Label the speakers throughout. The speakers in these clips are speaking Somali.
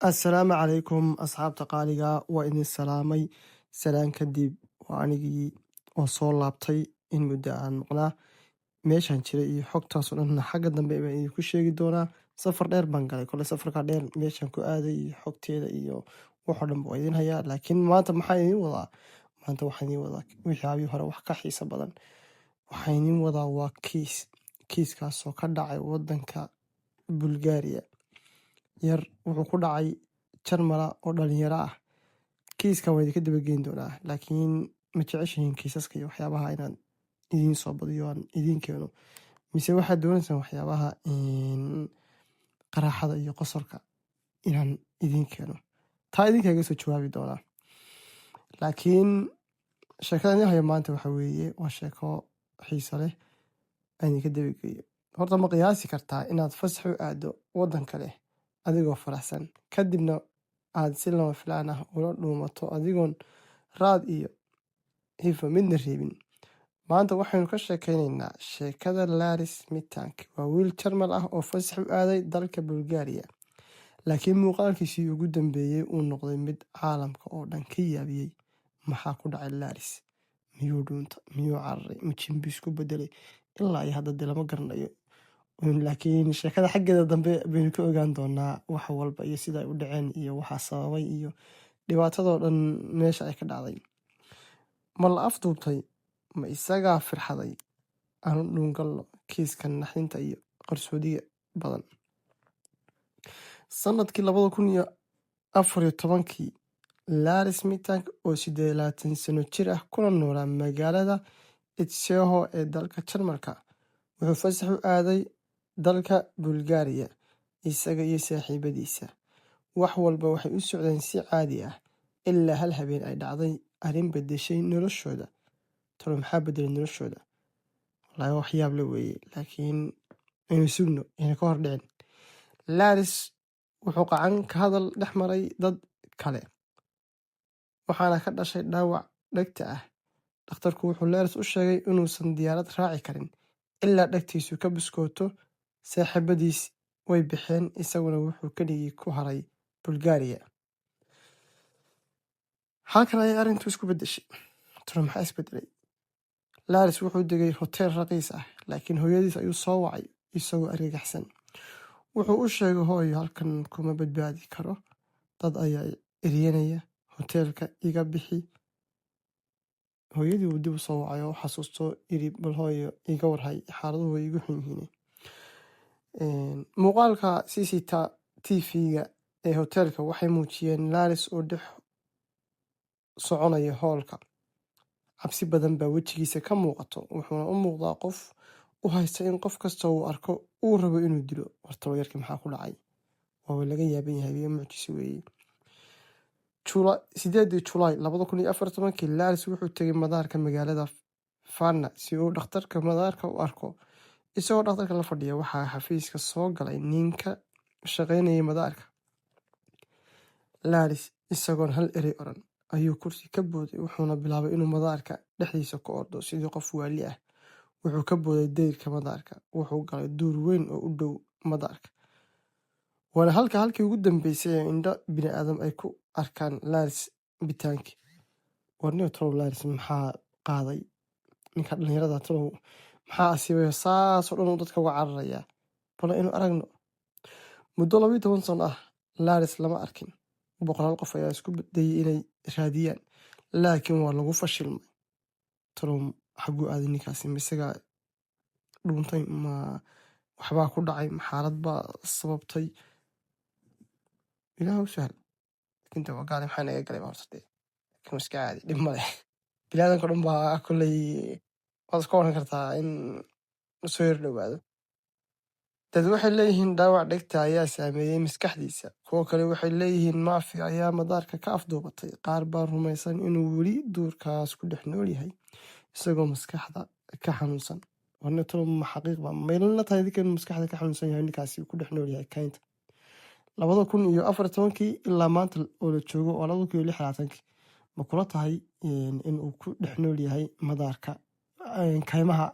Speaker 1: Assalaamu calaykum asxaabta qaaliga, waa idin salaamay. Salaan kadib, waa anigii oo soo laabtay. In muddo aan maqnaa, meeshaan jiray iyo xogtaasoo dhan xagga dambe baan idinku sheegi doonaa. Safar dheer baan galay kole. Safarka dheer meeshaan ku aaday iyo xogteeda iyo waxoo dhan waa idin hayaa. Laakiin maanta maxaa idin wadaa? Maanta waxaan idin wadaa waxyaabihii hore wax ka xiiso badan. Waxaan idin wadaa waa kiis, kiiskaasoo ka dhacay wadanka Bulgaria. Yar wuxuu ku dhacay Jarmala oo dhalinyaro ah. Kiiska waa idinka dabageyn doonaa, laakiin ma jeceshihiin kiisaska iyo waxyaabaha inaan idiin soo badiyo, aan idiin keeno, mise waxaad doonaysaan waxyaabaha qaraaxada iyo qosolka inaan idiin keeno? Taa idinkaaga soo jawaabi doonaa. Laakiin sheekada idin hayo maanta waxa weeye, waa sheeko xiiso leh, aan idinka dabageeyo. Horta ma qiyaasi kartaa inaad fasax u aado waddan kale adigoo faraxsan, kadibna aad si lama filaan ah ula dhuumato adigoon raad iyo hifa midna reebin? Maanta waxaynu ka sheekeyneynaa sheekada Laris Mittank. Waa wiil Jarmal ah oo fasax u aaday dalka Bulgaria, laakiin muuqaalkiisii ugu dambeeyey uu noqday mid caalamka oo dhan ka yaabiyey. Maxaa ku dhacay Laris? Miyuu dhuunta? Miyuu cararay? Ma jimbi isku bedelay? Ilaa iyo hadda dee lama garanayo, laakiin sheekada xaggeeda dambe baynu ka ogaan doonaa wax walba iyo sida ay u dhaceen iyo waxaa sababay iyo dhibaatadoo dhan meesha ay ka dhacday. Ma la afduubtay? Ma isagaa firxaday? Aanu dhuungalno kiiska naxdinta iyo qarsoodiga badan. Sanadkii 2014-kii, Laris Mittank oo 28 sano jir ah, kuna noolaa magaalada Itzehoe ee dalka Jarmalka, wuxuu fasax u aaday dalka Bulgaria isaga iyo saaxiibadiisa. Wax walba waxay u socdeen si caadi ah ilaa hal habeen ay dhacday arrin beddeshay noloshooda. Talo maxaa bedelay noloshooda? Wallaahi wax yaab la weeye, laakiin aynu sugno, ayna ka hor dhicin. Laris wuxuu qacan ka hadal dhex maray dad kale, waxaana ka dhashay dhaawac dhegta ah. Dhakhtarku wuxuu Laris u sheegay inuusan diyaarad raaci karin ilaa dhegtiisu ka buskooto. Saaxiibadiis way baxeen, isaguna wuxuu keligii ku haray Bulgaria. Halkan ayay arrintu isku beddeshay. Talo maxaa isbedelay? Laris wuxuu degay hotel raqiis ah, laakiin hooyadiis ayuu soo wacay isagoo argagaxsan. Wuxuu u sheegay: "Hooyo, halkan kuma badbaadi karo, dad ayaa eryanaya, hoteelka iga bixi." Hooyadii uu dib u soo wacay oo xasuusto yiri: "Bal hooyo iga warhay, xaaladuhu way igu xun yihiin." Muuqaalka CCTV-ga ee hoteelka waxay muujiyeen Laris oo dhex soconaya hoolka. Cabsi badan baa wejigiisa ka muuqato, wuxuuna u muuqdaa qof u haysta in qof kasta uu arko uu rabo inuu dilo. Wartalo yarkii maxaa ku dhacay? Waaba laga yaaban yahay, mucjise weeye. 8-dii Julaay 2014-kii, Laris wuxuu tegay madaarka magaalada Varna si uu dhakhtarka madaarka u arko. Isagoo dhakhtarka la fadhiya, waxaa xafiiska soo galay ninka shaqaynayay madaarka. Laris isagoon hal erey oran ayuu kursi ka booday, wuxuuna bilaabay inuu madaarka dhexdiisa ku ordo sidii qof waali ah. Wuxuu ka booday dayrka madaarka, wuxuu galay duur weyn oo u dhow madaarka, waana halkii ugu dambeysay ee indho bini'aadam ay ku arkaan Laris Mittank. Warniyo, talow Laris maxaa qaaday? Ninka dhalinyarada talow maxaa asiibay saasoo dhan uu dadka uga cararayaa? Bal aynu aragno. Muddo 12 sano ah Laris lama arkin. Boqolaal qof ayaa isku dayay inay raadiyaan, laakiin waa lagu fashilmay. Talow xaguu aaday ninkaasi? Ma isagaa dhuuntay? Ma waxbaa ku dhacay? Ma xaalad baa sababtay? Ilaah u sahal. Laakiin de waa gaali, maxaa naga galay horta dee? Laakiin waa iska caadi, dhib male. Biniaadanka o dhan baa kolley waad iska oran kartaa in soo yar dhowaado. Dad waxay leeyihiin dhaawac dhegta ayaa saameeyey maskaxdiisa. Kuwo kale waxay leeyihiin maafiya ayaa madaarka ka afduubatay. Qaar baa rumaysan inuu weli duurkaas ku dhex nool yahay isagoo maskaxda ka xanuunsan. Warna talo ma xaqiiq ba maylana tahay idinka inuu maskaxda ka xanuunsan yahay ninkaasi, ku dhex nool yahay kaynta? 2014-kii ilaa maanta oo la joogo oo 2026-kii, ma kula tahay inuu ku dhex nool yahay madaarka kaymaha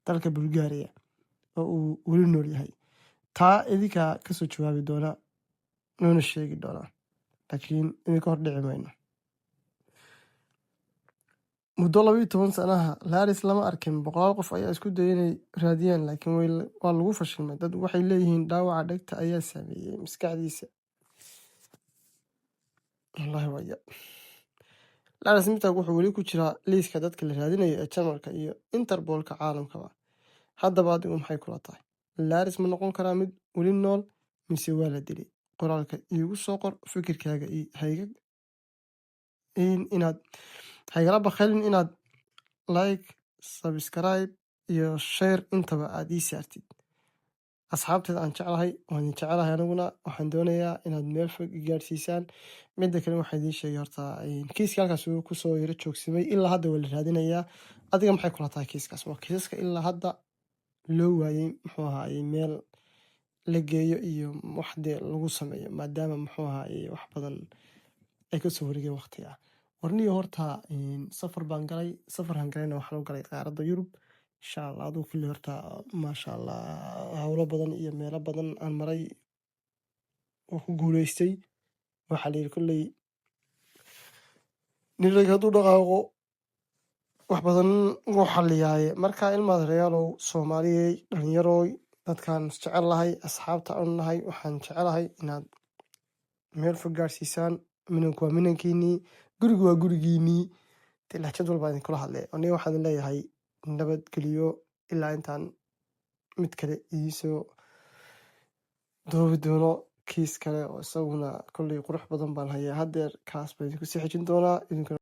Speaker 1: dalka Bulgaria oo uu weli nool yahay? Taa idinka kasoo jawaabi doona. Noona sheegi doonaa, laakiin idinka hor dhici mayno. Muddo 12 sanaha Lars lama arkin. Boqolaal qof ayaa isku dayay inay raadiyaan, laakiin waa lagu fashilmay. Dad waxay leeyihiin dhaawaca dhegta ayaa saameeyey maskaxdiisa. Wallahi waa yaab. Lars Mittank wuxuu weli ku jiraa liiska dadka la raadinayo ee Jarmalka iyo Interpolka caalamkaba. Haddaba adigu maxay kula tahay? Lars ma noqon karaa mid weli nool mise waa la dilay? Qoraalka iigu soo qor fikirkaaga. Hayga inaad haygala bakhaylin inaad like, subscribe iyo share intaba aad ii saartid. Asxaabteeda aan jeclahay, waan idin jecelahay. Aniguna waxaan doonayaa inaad meel fog i gaadhsiisaan. Midda kale, waxaan idiin sheegay horta kiiska halkaas uu kusoo yaro joogsamay. Ilaa hadda waa la raadinayaa. Adiga maxay kula tahay kiiskaas? Waa kiisaska ilaa hadda loo waayey, muxuu ahaayey, meel la geeyo iyo wax dee lagu sameeyo, maadaama, muxuu ahaayey, wax badan ay kasoo wareegeen waqtiga. Warniyo horta safar baan galay. Safarkan galayna waxaan u galay qaaradda Yurub, insha Allah. Aduu kulli horta, maasha Allah, howlo badan iyo meelo badan aan maray oo ku guuleystay. Waxaa la yidhi kolley nin rag hadduu dhaqaaqo wax badan wuu xalliyaaye. Marka ilmaad reyaalow, Soomaaliyey, dhalinyarooy, dadkaan jecel lahay, asxaabta aan nahay, waxaan jecelahay inaad meel fog gaarsiisaan. Minanku waa minankiinii, gurigu waa gurigiinii. Dee lahjad walbaa idinkula hadlay. Aniga waxaan leeyahay nabadgeliyo ilaa intaan mid kale idiisoo duubi doono, kiis kale oo isaguna kolley qurux badan baan hayaa haddeer. Kaas baan idinku sii xejin doonaa idinkuna.